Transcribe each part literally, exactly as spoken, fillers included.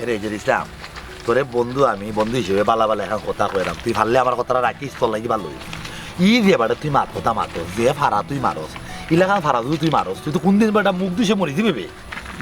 রে জের ইসলাম, তোরে বন্ধু, আমি বন্ধু হিসেবে বালা বালা এখান কথা কইরাম, তুই পারলে আমার কথাটা রাখিস, তোর লাগি ভালা অইবো। ই যে বাটে তুই মাত কথা মাতস, যে ফারা তুই মারস, ইলাখান ফারা যদি তুই মারস, তুই তো কোনদিন বেটা মুখ দুষে মরি দিবে বে।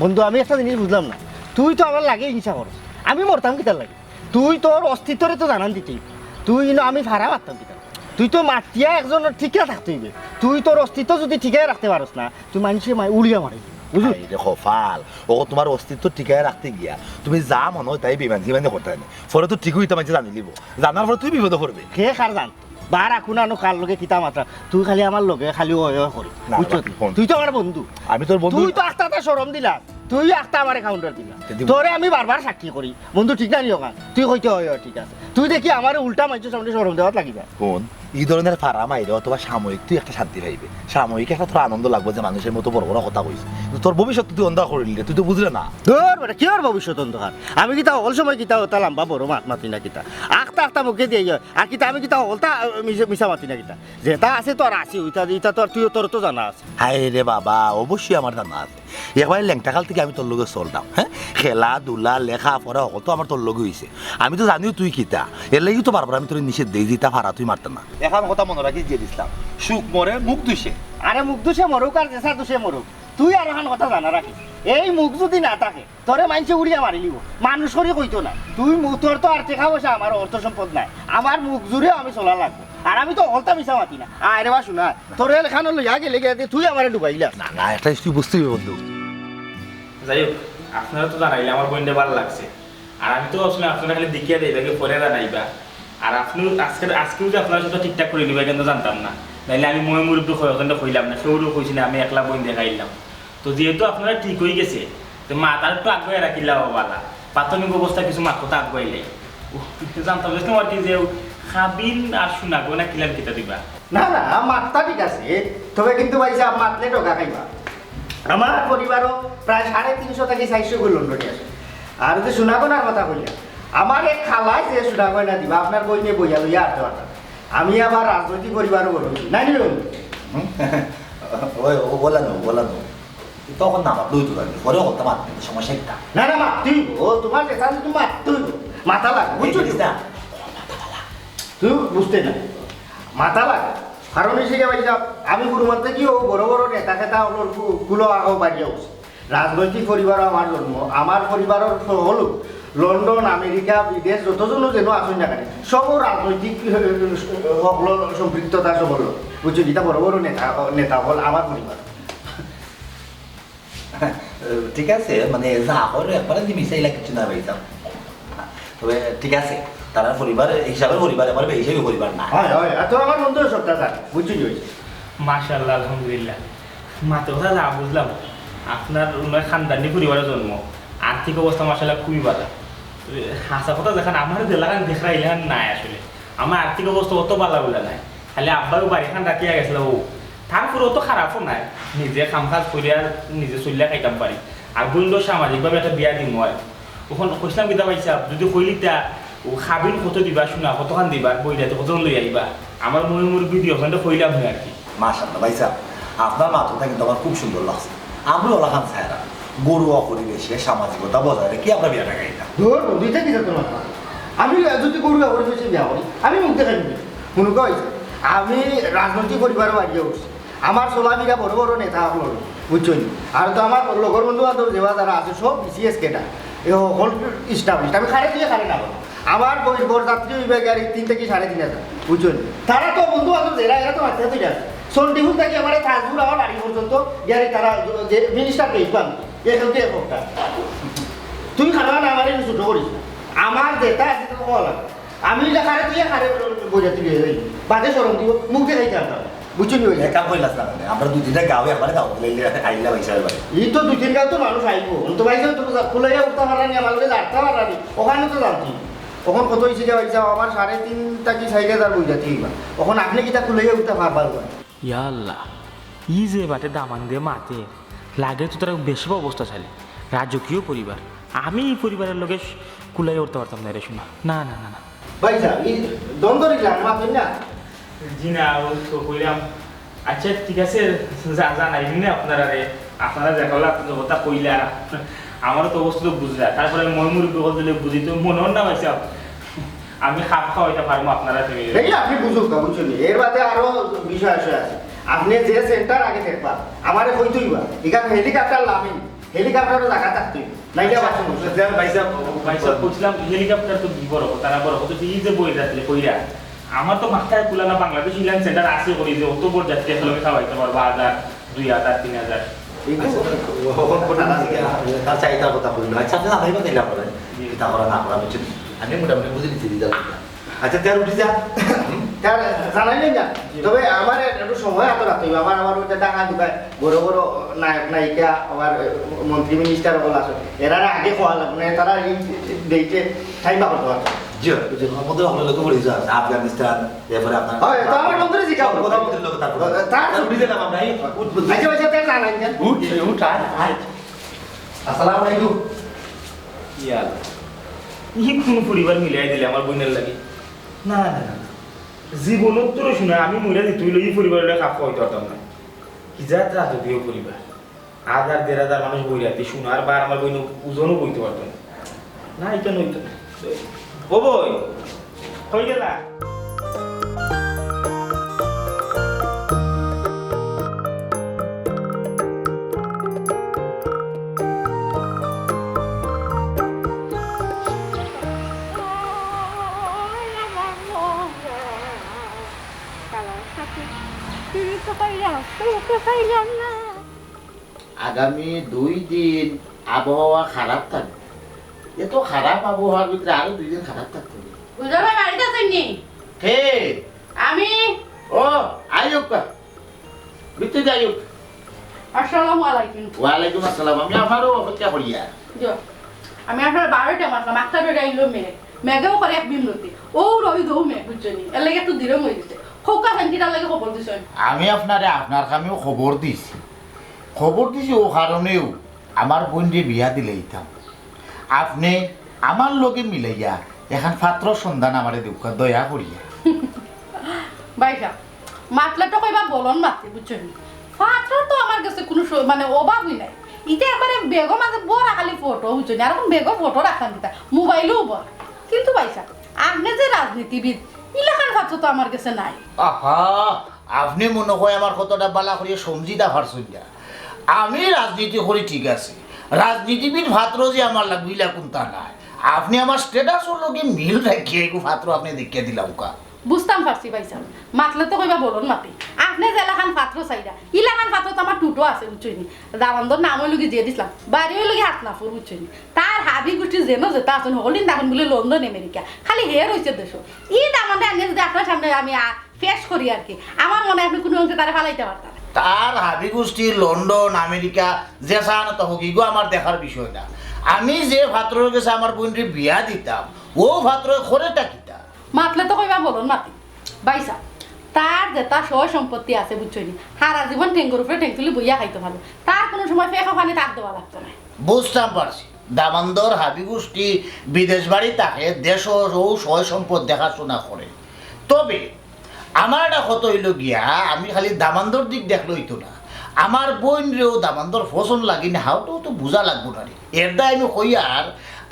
বন্ধু, আমি একটা জিনিস বুঝলাম না, তুই তো আমার লগে হিংসা করস, আমি মরতাম কিতার লাগি? তুই তোর অস্তিত্বরে তো জানান দিতে অইবো। তুই না, আমি ফারা মারতাম কিতার লাগি? তুই তো মাতিয়া একজন টিকা থাকতে অইবে। তুই তোর অস্তিত্ব যদি টিকায় রাখতে পারস না, তুই মানষে মাই উড়িয়া মারে, বুঝলি? আরে কপাল, ও তোমার অস্তিত্ব টিকায় রাখতে গিয়া তুমি যা মনে অয় তাই বেইমান সিমানি করতে নি। পরে তো ঠিকই তো মানষে জানি লিব, জানার পরে তুই বিপদে পড়বে। কে কার জান? বার আকুন আনো কার লগে কিতা মাতরা, তুই খালি আমার লগে খালি ওই ওই করি, না, বুঝছো না, তুই? হুন। তুই তো আমার বন্ধু। আমি তোর বন্ধু। তুই তো আখতা আখতা শরম দিলা, তুই আখতা আমারে কাউন্টার দিলা। তে দিব। তোরে আমি বারবার সাক্ষী করি, বন্ধু, ঠিক না নি ওখান? তুই কইতে হয়, হয়, ঠিক আছে। তুই দেখি আমারে উল্টা মানষর সামনে শরম দেওয়াত লাগি যা। হুন, ই ধরনের ফারা মাইরে অথবা সাময়িক তুই একটা শান্তি পাইবে, সাময়িক একটা তোর আনন্দ লাগবে যে মানষর মুখে বড় বড় কথা কইস, কিন্তু তোর ভবিষ্যৎ তুই অন্ধকার করিলি রে, তুই তো বুঝরে না। ধুর বেটা, কিওর ভবিষ্যৎ অন্ধকার? আমি কিতা হকল সময় কিতা অতা লাম্বা বড় মাত মাতি না কিতা? আখতা আখতা মুখে দিয়া যায়। আর কিতা আমি কিতা হকলতা, আহ, মিছা, মিছা মাতি না কিতা? যেটা আছে তো আর আছে, ওইটা, এটা তো আর তুইও, তোর তো জানা আছে। হায় রে বাবা, অবশ্যই আমার জানা আছে। একবারে লেংটা কাল থাকি আমি তোর লগে চলরাম, হ্যাঁ? খেলাধুলা, লেখাপড়া হকল তো আমার তোর লগে অইছে। আমি তো জানিও তুই কিতা, এর লাগি তো বারবার আমি তোরে নিষেধ দেই যে ইতা ফারা তুই মারতে না। এখান কথা মনো রাখিস জের ইসলাম, সুখ মরে মুখ দুষে। আরে মুখ দুষে মরুক আর যেসা দুষে মরুক, তুই আর এখান কথা জানা রাখিস, এই মুখ যদি না থাকে, তোরে মানষে উড়িয়া মারিলিব, মানুষ করি কইতো না। তুই মু-, তোর তো আর টেকা পয়সা, আমার অর্থ সম্পদ নাই, আমার মুখ জুড়েও আমি চলা লাগবো। আর আমি তো হকলতা মিছা মাতি না। আয় রে বা সোনা, তোরে এখানো লইয়া গেলে গেলে তুই আমারে ডুবাইলাস। না, না, একটা জিনিস তুই বুঝতে অইবে বন্ধু। যাই হোক, আপনারা তো জানাইলে আমার বইনটা ভালা লাগছে। আর আমি তো আসলে আপনারা খালি দেখিয়া দেই, দেখে পরে জানাইবা। আর আপনি আজকে, আজকেও যে আপনারা সবটা ঠিকঠাক করি নিবা, কিন্তু জানতাম না। নাইলে আমি ময় মুরব্বী কয়েকজনরে কইলাম না, কেউরে কইছি না, আমি একলা বইন দেখাইলাম। তো যেহেতু আপনারা ঠিক অই গেছে, তো মাত আর একটু আগুয়াই রাখিলা বালা। প্রাথমিক অবস্থা কিছু মাত কথা আগুয়াইলাই। উহ, জানতাম চাইছিলাম আর কি যে, ও খাবিন আর সোনাগয়না কিলান কিতা দিবা? না, না, মাতটা ঠিক আছে, তবে কিন্তু ভাইসাব মাতলে ঠকা খাইবা। আমার পরিবারও প্রায় সাড়ে তিনশো থাকি চাইরশো গো লন্ডনি আছে। আর যে সোনাগয়নার কথা কইলা, আমার এক খালায় যে সোনাগয়না দিবা, আপনার বইনে বইয়া লইয়া আনতে পারতা। আমি আবার রাজনৈতিক পরিবারও বড় অইছি, নায় নি বন্ধু? হুম? ওই, ও বলা নো, বলা নো। তখন না মাতলে অইতো না, পরে কথা মাতবে, সমস্যা কিতা? না, না, মাততে অইবো। ও, তোমার যেটা আছে, তুমি মাততে অইবো। মাতা লাগে, বুঝছো এই তো? জিনিসটা, মাতা বালা। তুই বুঝতে না। মাতা লাগে। কারণ অইছে কি ভাইসাব, আমি গুরু মানতে কি ও বড় বড় নেতা খেতা অকলর কু-, কুলো আগাও বাড়িয়া উঠছি। রাজনৈতিক পরিবারও আমার জন্ম, আমার পরিবারর হকল লন্ডন, আমেরিকা, বিদেশ যতজন যেন আছইন না কেনে, সবও রাজনৈতিক, এ, হকল সম্পৃক্ততা সবল। বুঝছো? যেটা বড় বড় নেতা, নেতা অকল আমার পরিবার। ঠিক আছে, মানে, যা অইলো একবারে যে মিশাইলা কিচ্ছু না ভাইসাব। তবে ঠিক আছে, তারার পরিবার হিসাবে পরিবার, একবারে বেহিসাবি পরিবার না। হয়, হয়, আর তো আমার বন্ধু সবটা তার, বুঝছো নি অইছে? মাশাআল্লাহ, আলহামদুলিল্লাহ। মাতর কথা যা বুঝলাম, আপনার অন্য খানদানি পরিবারে জন্ম, আর্থিক অবস্থা মাশাআল্লাহ খুবই ভালা। হাছা কথা যেখান আমার যেলাখান দেখরা ইলাখান নাই আসলে। আমার আর্থিক অবস্থা অত ভালা বুলা নাই, খালি আব্বায়ও বাড়িখান রাখিয়া গেছলা ও। তারপরে অত খারাপও নাই, নিজে কাম কাজ করিয়া নিজে চলিয়া খাইতাম পারি। আর বইনরে সামাজিকভাবে একটা বিয়া দিমু আর। অখন কইছলাম কিতা ভাইসাব, যদি কইলিতা, ও খাবিন কত দিবা, সোনা কতখান দিবা, বইরাতে কতখান লই আইবা, আমার ময় মুরব্বি দুইওখানরে কইলাম অয় আর কি। মাশাআল্লাহ ভাইসাব, আপনার মাতটা কিন্তু আমার খুব সুন্দর লাগছে। আমরাও অলাখান চাইরাম, ঘরোয়া পরিবেশে সামাজিকতা বজায় রাখিয়া আমরা বিয়াটা খাইতাম। ধুর বন্ধু, ইটা কিতা তোর মাত? আমি যদি ঘরোয়া পরিবেশে বিয়া করি, আমি মুখ দেখাই দিবি। মনে কইছে, আমি রাজনৈতিক পরিবারও বাড়িয়া উঠছি। আমার চলাফিরা বড় বড় নেতা অকলর, বুঝছো নি? আর তো আমার লগর বন্ধু বান্ধব যেবা যারা আছে, সব বিসিএস ক্যাডার, এ হকল এস্টাবলিশড। আমি কারে দিয়া কারে না বলবো। আমার বই-, বরযাত্রী অইবা গাড়ি তিন থাকি সাড়ে তিন হাজার, বুঝছো নি? তারা তো বন্ধু বান্ধব যেরা, এরা তো মাতিয়া তুই আছে। সন্ডিফুল থাকি আমার তাজপুর, আমার বাড়ি পর্যন্ত গাড়ি তারা যে মিনিস্টার পেয়ে পান, এখান থেকে একটা। তুই খানা না আমার একটু ছোট করিস না। আমার যেটা আছে তো কম লাগে। আমি ইটা কারে দিয়া কারে বইরাতে লইয়া যাই। বাদে শরম দিব, মুখ দেখাইতে পারতাম না। বুঝছো নি অইছে? এক কাম করিলাস না কেনে? আমরা দুই তিনটা গাঁও একবারে দাওয়াত দিলে আইলা ভাইসাব বাড়ি। এই তো দুই তিন গাঁও তো মানুষ আইবো। অখন তো ভাইসাব তো কুলাইয়া উঠতা পাররা নি, আমার লগে যাইতা পাররা নি। অখানো তো জানতি। অখন কত অইছে গিয়া ভাইসাব, আমার সাড়ে তিন থাকি চাইর হাজার বইরাতে অইবা। অখন আপনে কিতা কুলাইয়া উঠতা পারবা না? ইয়া আল্লাহ, ই যে বাটে দামান দে মাতে, লাগে তো তারা বেশ অবস্থা চালে। রাজকীয় পরিবার, আমি ই পরিবারর লগে কুলাইয়া উঠতা পারতাম না রে সোনা। না, না, না, না। ভাইসাব, ই দ্বন্দ্ব রিজান মাতইন না। জি না, ও তো কইলাম। আচ্ছা, ঠিক আছে, যা, জানাইমু নে আপনারারে। আপনারা যে কথা, যে কথা কইলা, আমারও তো অবস্থা তো বুঝরা, তারপরে মই মুরব্বি হল দিলে বুঝি তো মনে হন না ভাই সাহেব, আমি খাপ খাওয়াইতে পারবো আপনারা তুমি। এই আপনি বুঝুক না, বুঝছেন নি? এর বাদে আরো বিষয় আসে আছে। আপনি যে সেন্টার আগে দেখবা, আমারে কইতেই বা, এখানে হেলিকপ্টার লামি, হেলিকপ্টারও জায়গা থাকতেই, নাইলে আবার সমস্যা। ভাই সাহেব, ভাই সাহেব, বুঝলাম, হেলিকপ্টার তো বড় কথা না, বড় কথা হচ্ছে এই যে বই রাখলে কইরা, আমার তো মাথায় কুলা না, বাংলাদেশ ইলান সেন্টার আছে করি যে অত বড় যাত্রী আসলে খাওয়াইতে পারবো, হাজার, দুই হাজার, তিন হাজার। এই তো আচ্ছা, ও, ও, ও, তার চাহিদার কথা বললো। আচ্ছা, আপনি জানাইবা তাইলে আমারে। জি। কিতা করা না করা, বুঝছেন? আমি মোটামুটি বুঝে নিচ্ছি রেজাল্টটা। আচ্ছা, তার উঠি যা। তার জানাইলেন না। জি। তবে আমার একটু সময় হাতে রাখতে হইবে। আমার, আমার ওই যে ঢাকা ঢুকায় বড় বড় নায়ক নায়িকা, আবার মন্ত্রী মিনিস্টার বলা আছে। এরা আগে খোয়া লাগবে না, তারা এই ডেটে টাইম বার করতে পারবে। জি, জি, আমাদের অনেক লোক পরিচয় আছে, আফগানিস্তান, এরপরে আপনার হয়, তো আমার বন্ধুরে জিজ্ঞাসা করো। প্রধানমন্ত্রীর লোক তারপরে। তার তার উঠি দিলাম আমরা, এই উঠ, উঠ। আচ্ছা, আচ্ছা, তার জানাই না। উঠ, উঠ, আয়, আয়। আসসালামু আলাইকুম। ইয়া আল্লাহ। ই কোন পরিবার মিলাই দিলে আমার বোনের লাগি? না, না, না, না। জীবন উত্তর শুনে আমি মরে দিতে হইলে এই পরিবারের খাপ খাওয়াইতে পারতাম না। কি জাত রাজকীয় পরিবার। হাজার দেড় হাজার মানুষ বই রাখতে শুনো, আর বার আমার বই ওজনও বইতে পারতো না। না, এটা নইতো না। ও বই, কই গেলা? আগামী দুই দিন আবহাওয়া খারাপ থাকবে। এত খারাপ আবহাওয়ার ভিতরে আরো দুই দিন খারাপ থাকতে হবে। বুঝা ভাই বাড়িতে আছেননি? কে? আমি। ও, আইউক্কা। ভিতরে যাইউক। আসসালামু আলাইকুম। ওয়ালাইকুম আসসালাম। আমি আপনারও অপেক্ষা করিয়া। জি। আমি আপনার বারোটা মারলাম, আটটা বেড়ে আইলো মেঘ। মেঘেও করে এক বিমরতি। ও রই দৌ মেঘ, বুঝছনি? এর লাগি একটু দিরম হয়ে গেছে। খোকা সেন্টিটার লাগি খবর দিছেন। আমি আপনারে আপনার কামেও খবর দিছি। খবর দিছি ও কারণেও আমার বোনরে বিয়া দিলাইতাম। আপনে আমার লগে মিলাইয়া এখান পাত্রর সন্ধান আমারে দেউক্কা, দয়া করিয়া। ভাইসাব, মাতলে তো কইবা বলন মাতি, বুঝছনি? পাত্রর তো আমার গেছে কুনু স-, মানে অভাবই নাই। ইটা একবারে ব্যাগর মাঝে ভরা খালি ফটো, বুঝছনি? আর অখন ব্যাগো ফটো রাখতাম কিতা? মোবাইলেও ভরা। কিন্তু ভাইসাব, আপনে যে রাজনীতিবিদ, ইলাখান পাত্র তো আমার গেছে নাই। আহা, আপনে মনে হয় আমার কথাটা বালা করিয়া সমঝিতা পারছইন না। আমি রাজনীতি করি ঠিক আছে, রাজনীতিবিদ পাত্র যে আমার লাগবো ইলা কুন্তা নায়। আপনে আমার স্ট্যাটাসর লগে মিল রাখিয়া এগু পাত্র আপনে দেখিয়া দিলাউক্কা। বুঝতাম পারছি ভাইসাব, মাতলে তো কইবা বলন মাতি। আপনে যেলাখান পাত্র চাইরা, ইলাখান পাত্র তো আমার টুটো আছে, বুঝছনি? দামান্দর নাম অইলো গি জিয়া ইসলাম, বাড়ি অইলো গি হাতনাপুর, বুঝছনি? তার হাবি গুষ্টি যেন যেতা আছইন, হকলদিন দেখইন বুলে লন্ডন, আমেরিকা, খালি হে রইছে দেশো। ই দামান্দরে আনিয়া যদি আপনার সামনে আমি আ-, পেশ করি আর কি। আমার মনে হয় আপনে কুনু অংশে তারে ফালাইতা পারতা না। তার হাবি গুষ্টি লন্ডন, আমেরিকা, যেছান তো হউক, ইগু আমার দেখার বিষয় না। আমি যে পাত্রর গেছে আমার বোনরে বিয়া দিতাম, ও পাত্রয় করেটা কিতা? মাতলে তো কইবা বলন মাতি। ভাইসাব, তার যেতা সয় সম্পত্তি আছে, বুঝছনি? হারা জীবন ঠেঙ্গর উপরে ঠেং তুলি বইয়া খাইতো পারবো। তার কুনু সময় ফেকা পানি তার দেওয়া লাগতো নায়। বুঝতাম পারছি। দামান্দর হাবি গুষ্টি বিদেশ বাড়ি থাকে, দেশর অউ সয় সম্পদ দেখাশুনা করে। তবে আমার একটা কথা অইলো গিয়া, আমি খালি দামান্দর দিক দেখলে অইতো না, আমার বোনরেও দামান্দর পছন্দ লাগি না, হাউটাও তো বুঝা লাগবো না রে। এর দায় আমি কইয়ার,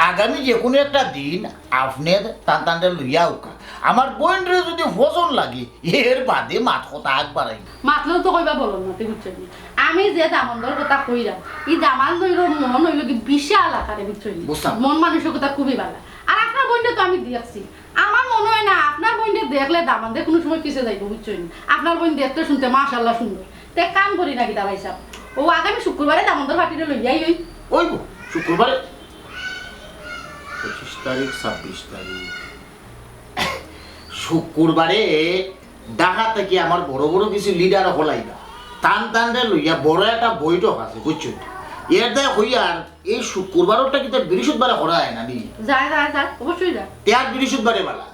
আগামী যে কুনু একটা দিন আপনে তান তানরে লইয়া আউক্কা, আমার বোনরে যদি পছন্দ লাগি, এর বাদে মাত কথা আগ বাড়াইমু। মাতলেও তো কইবা বলন মাতি, বুঝছনি? আমি যে দামান্দর কথা কইরাম, ই দামান্দর মন অইলো গি বিশাল আকারে, বুঝছনি? বুঝলাম। মন মানসিকতা খুবই বালা। আর আপনার বোনরে তো আমি দেখছি, আমার মনে হয় না আপনার বোনরে দেখলে দামান্দে কুনু সময় পিছে যাইবো, বুঝছনি? আপনার বোন দেখতে শুনতে মাশাআল্লাহ সুন্দর। তে কাম করি না কিতা ভাইসাব? অউ আগামী শুক্রবারে দামান্দর পার্টিরে লইয়াই অই। অইবো, শুক্রবারে। পঁচিশ তারিখ, ছাব্বিশ তারিখ। শুক্রবারে ঢাকা থাকি আমার বড় বড় কিছু লিডার অকল আইবা। তান তানরে লইয়া বড় একটা বৈঠক আছে, বুঝছো? এর দায় কইয়ার এই শুক্রবারটা কিতা বৃহস্পতিবারে করা যায় না নি? যায়, যায়, যায়, অবশ্যই যায়। তে আর বৃহস্পতিবারে বালা।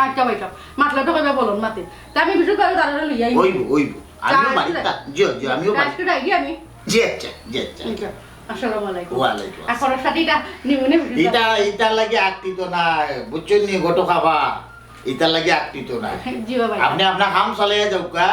আচ্ছা, ভাইসাব, মাতলে তো কইবা বলন মাতি। তে আমি বৃহস্পতিবারে তারে লইয়া আইমু। অইবো, অইবো। আমিও বাড়িত। জি, জি, আমিও বাড়িত। আজকে যাই গি আমি। জি, আচ্ছা, জি, আচ্ছা। আচ্ছা, আসসালামু আলাইকুম। ওয়ালাইকুম আর আসসালাম। খরচ পাতি ইটা নিমুনে বৃহস্পতিবারে। ইটা, ইটার লাগি আটতিতো না, বুঝছইন নি, ঘটক আফা? ইটার লাগি আটতিতো না। জি বাবা। আপনে আপনার কাম চালাইয়া যাউক্কা,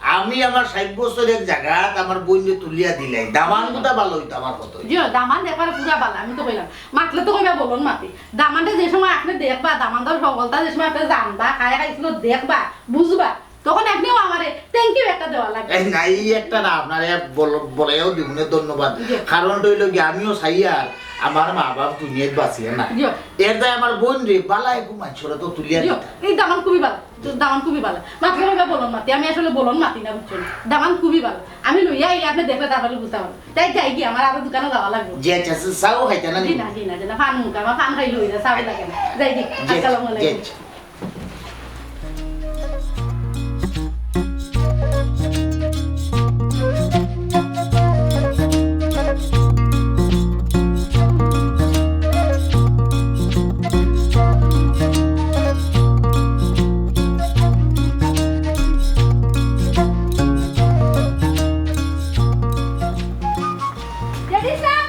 আমি আমার ষাইট বছর এক জাগাত আমার বইনরে তুলিয়া দিলাই, দামান গুতা ভালা অইতো আমার কত। জি, দামান একবারে পুরা ভালা, আমি তো কইলাম। মাতলে তো কইবা বলন মাতি। দামানরে যে সময় আপনে দেখবা, দামানর হকলতা যে সময় আপনে জানবা, খায় খাইছিল দেখবা, বুঝবা, তখন আপনেও আমারে thank you একটা দেওয়া লাগবো। এই না, এই একটা না, আপনারে বল-, বলাইয়াও দিমুনে, ধন্যবাদ। জি। কারণটা অইলো কি, আমিও চাইয়ার আমার মা-বাপ দুনিয়াত বাঁচিয়া নাই। জি। এর দায় আমার বইনরে ভালা এগু মানষরে তো তুলিয়া দিতা। এই দামান খুবই ভালা। তো দামান খুবই ভালা। মাতলে কইবা বলন মাতি, আমি আসলে বলন মাতি না, বুঝছো নি? দামান খুবই ভালা। আমি লইয়া আইলে আপনে দেখলে তারপরে বুঝতা পারবা। তাই যাইগি, আমার আরো দোকানো যাওয়া লাগবো। জি, আচ্ছা, চা-, চাও খাইতা না নি? জি না, জি না, জি না, পান মুখা, আমার পান খাইলে অইরা, চাও লাগে না। যাইগি, জি, আসসালামু আলাইকুম। জি। জেড ইসলাম,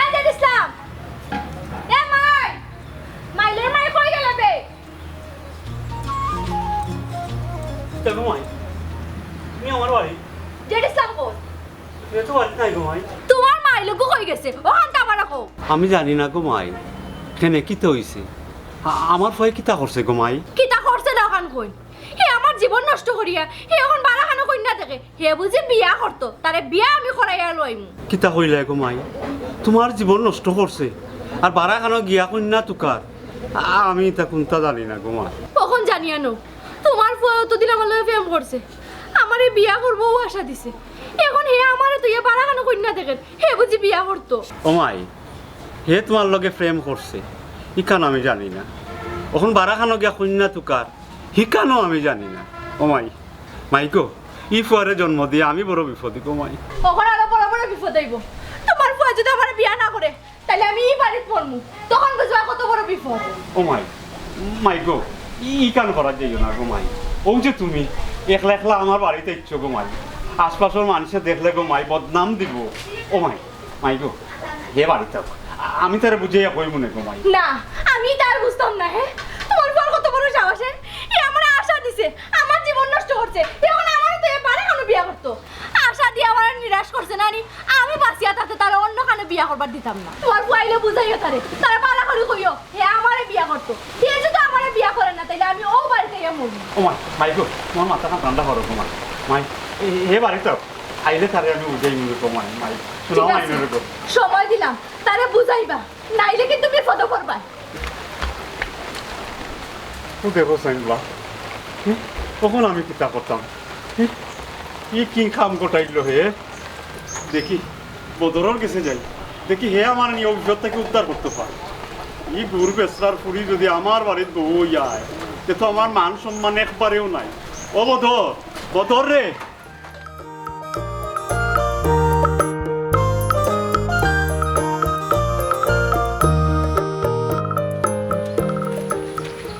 এ জেড ইসলাম, এ মাই, মাইলর মাই কই গেলে বে? দেখো মাই, তুমি আমার বাড়ি। জেড ইসলাম কই? এ তো বাড়ি নাই গো মাই। তোমার মাই লগু কই গেছে? ওখান তো আমার রাখো। আমি জানি না গো মাই, কেনে কিতা অইছে? আ-, আমার ফুয়ায় কিতা করছে গো মাই? কিতা করছে না ওখান কই? হে আমার জীবন নষ্ট করিয়া, হে এখন বারাখানো কইন্যা দেখে, হে বুঝি বিয়া করতো, তারে বিয়া আমি করাইয়া লইমু। কিতা কইলায় গো মাই? তোমার জীবন নষ্ট করছে, আর বারাখানো গিয়া কইন্যা তুকার? আ-, আমি ইতা কুন্তা জানি না গো মাই। কখন জানিয়া নও, তোমার ফুয়া অতদিন আমার লগে প্রেম করছে, আমারে বিয়া করবো ও আশা দিছে, এখন হে আমারে তুইয়া বারাখানো কইন্যা দেখে, হে বুঝি বিয়া করতো। ও মাই, হে তোমার লগে প্রেম করছে, ইখান আমি জানি না। অখন বারাখানো গিয়া কইন্যা তুকার, হিখানও আমি জানি না। ও মাই, মাই গো, ই ফুয়ারে জন্ম দিয়া আমি বড় বিপদে গো মাই। অখন আরো বড় বড় বিপদ অইবো। তোমার ফুয়া যদি আমারে বিয়া না করে, তাইলে আমি ই বাড়িত মরমু। তখন বুঝবা কত বড় বিপদ। ও মাই, মাই গো, ই, ইখান করা যাইও না গো মাই। ও যে তুমি একলা একলা আমার বাড়িত আইছো গো মাই, আশপাশর মানষে দেখলে গো মাই বদনাম দিবো। ও মাই, মাই গো, হে বাড়িত থাক। আ-, আমি তারে বুঝাইয়া কইমুনে গো মাই। না, আমি তার বুঝতাম না, হে? তোমার ফুয়ার কত বড় সাহস, হে? হে আমারে আশা দিছে, আমার জীবন নষ্ট করছে, এখন আমারে তো হে বারাখানো বিয়া করতো। আশা দিয়া আমারে নিরাশ করছে না নি, আমি বাঁচিয়া থাকতে তারে অন্য খানো বিয়া করবার দিতাম না। তোমার ফুয়া আইলে বুঝাইও তারে, তারে বালা করি কইও, হে আমারে বিয়া করতো। হে যদি আমারে বিয়া করে না, তাইলে আমি ও বাড়িত গিয়া মরমু। ও মাই, মাই গো, তোমার মাথাখান ঠান্ডা করো গো মাই। মাই, এ, এ বাড়িত থাক। আইলে তারে আমি বুঝাইমু গো মাই, মাই। শোনা ঠিক মাই আছে। নরে গো। সময় দিলাম, তারে বুঝাইবা, নাইলে কিন্তু বিপদো পড়বা। ও দেখো সাইনবা, হুম? তখন আমি কিতা করতাম? হুম? ই কি কাম ঘটাইলো হে? দেখি, বদরর গেছে যাই। দেখি হে আমার নি অ বিপদ থাকি উদ্ধার করতো পারে। ই গুর বেচরার ফুড়ি যদি আমার বাড়িত বউ অইয়া আয়, তে তো আমার মান সম্মান একবারেও নাই। ও বদর, বদর রে,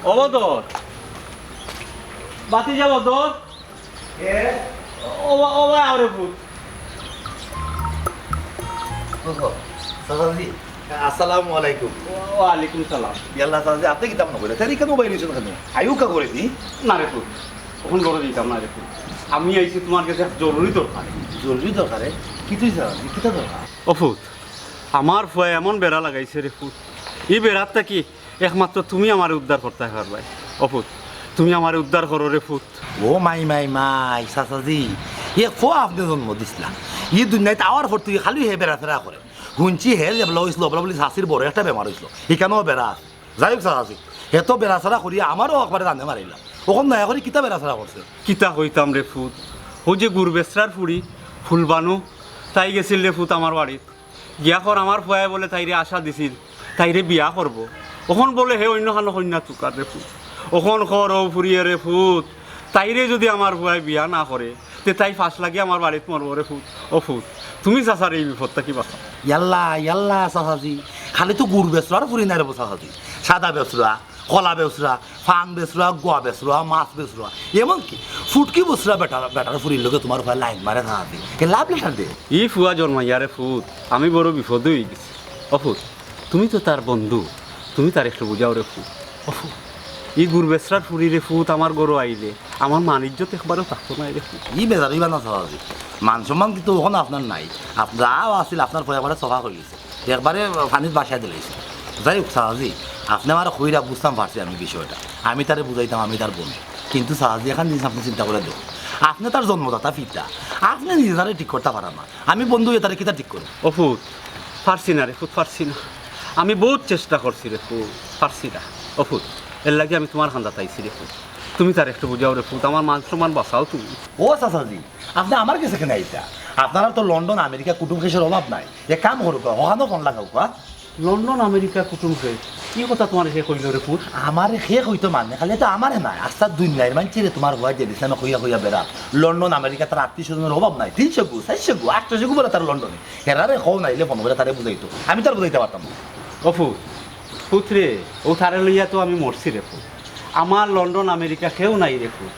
ও বদর, বাতি যা বদর। এ? ও বা-, ও বা, আরে পুত। ওহো, চাচাজি, আসসালামু আলাইকুম। ওয়ালাইকুম সালাম। ইয়াল্লা চাচাজি, আপনে কিতা মনো কইরা? তার ইখান মোবাইল ইছন কেনে? আইউক্কা ঘরো নি? না রে পুত, অখন ঘরো যাইতাম না রে পুত। আমি আইছি তোমার গেছে এক জরুরি দরকারে। জরুরি দরকারে? কিতা অইছে চাচাজি? কিতা দরকার? ও পুত, আমার ফুয়ায় এমন বেড়া লাগাইছে রে পুত, ই বেড়ার থাকি একমাত্র তুমি আমারে উদ্ধার করতায় পারবায়। ও পুত, তুমি আমারে উদ্ধার করো রে পুত। ও মাই, মাই, মাই, চাচাজি, ই ফুয়া আপনে জন্ম দিছলা। ই দুনিয়াত আওয়ার পর থাকি খালি হে বেড়াফেরা করে। হুনছি হে যেবলা অইছিল, অবলা বুলি চাচির বড় একটা বেমার অইছিল। হিখানও বেড়া আছে। যাই হোক চাচাজি, হে তো বেড়াছেড়া করিয়া আমারেও একবারে জানে মারিলা। অখন দয়া করি কিতা বেড়াছেড়া করছে? কিতা কইতাম রে পুত, অউ যে গুর বেচরার ফুড়ি ফুলবানু, তাই গেছিল রে পুত আমার বাড়িত। গিয়া কর আমার ফুয়ায় বলে তাইরে আশা দিছিল, তাইরে বিয়া করবো। অখন বলে হে অইন্য খানো কইন্যা তুকার রে পুত। অখন কর অউ ফুড়িয়ে রে পুত, তাইরে যদি আমার ফুয়ায় বিয়া না করে, তে তাই ফাঁস লাগি আমার বাড়িত মরবো রে পুত। ও পুত, তুমি চাচারে ই বিপদ থাকি বাঁচাও। ইয়াল্লা, ইয়াল্লা, চাচাজি, খালি তো গুর বেচরার ফুড়ি নায় রে বা চাচাজি, সাদা বেচরা, কলা বেচরা, ফাং বেচরা, গুয়া বেচরা, মাছ বেচরা, এমনকি ফুটকি বেচরা বেটার, বেটার ফুড়ির লগে তোমার ফুয়ায় লাইন মারে চাচাজি। কে লাভ লেটার দে? ই ফুয়া জন্মাইয়া রে পুত, আমি বড় বিপদো অইগেছি। ও পুত, তুমি তো তার বন্ধু, তুমি তারে একটু বুঝাও রে পুত। ও পুত, ই গুরবেসরার ফুরিরে ফুত আমার ঘরো আইলে আমার মান ইজ্জত একবারও থাকতো নায় রে ফুত। ই বেজার অইবা না চাচাজি, মান সম্মান কিন্তু অখন আপনার নাই। আপ-, যা আছিল আপনার পরে একবারে সফা অইগেছে, একবারে পানিত ভাসাই দিলাইছে। যাই হোক চাচাজি, আপনে আমারে কইরা বুঝতাম পারছি আমি বিষয়টা, আমি তারে বুঝাইতাম আমি তার বন্ধু। কিন্তু চাচাজি, একখান জিনিস আপনে চিন্তা করিয়া দেখউক্কা, আপনে তার জন্মদাতা পিতা, আপনে নিজে তারে ঠিক করতা পারইন না, আমি বন্ধু অইয়া তারে কিতা ঠিক করমু? ও ফুত, পারছি না রে ফুত, পারছি না। আমি বউত চেষ্টা করছি রে ফুত, পারছি না। ও ফুত, এরলাগি আমি তুমার কান্দাত আইছি রে ফুত। তুমি তারে একটু বুঝাও রে ফুত, আমার মান সম্মান বাঁচাও তুমি। ও চাচাজি, আপনে আমার গেছে কেনে আইতা? আপনারার তো লন্ডন, আমেরিকা কুটুম খেশের অভাব নাই। এক কাম করউক্কা, হকানো ফোন লাগাউক্কা। লন্ডন, আমেরিকা কুটুম খেশ? ই কথা তুমারে কে কইলো রে ফুত? আমারে কে কইতো মানে, খালি তো আমারে নায়, আস্তা দুনিয়ার মানষরে তুমার ফুয়ায় যে দিছে না কইয়া কইয়া বেড়া। লন্ডন, আমেরিকা তার আত্মীয় স্বজনের অভাব নাই, তিনশো গু, চাইরশো গু, আটশো গু বেড়া তার লন্ডনে। হেরারে কও নাইলে ফোন করিয়া তারে বুঝাইতো, আমি তো আর বুঝাইতা পারতাম না। ও ফুত, ফুত রে, অউ তারে লইয়া তো আমি মরছি রে ফুত। আমার লন্ডন আমেরিকা কেউ নাই রে ফুত।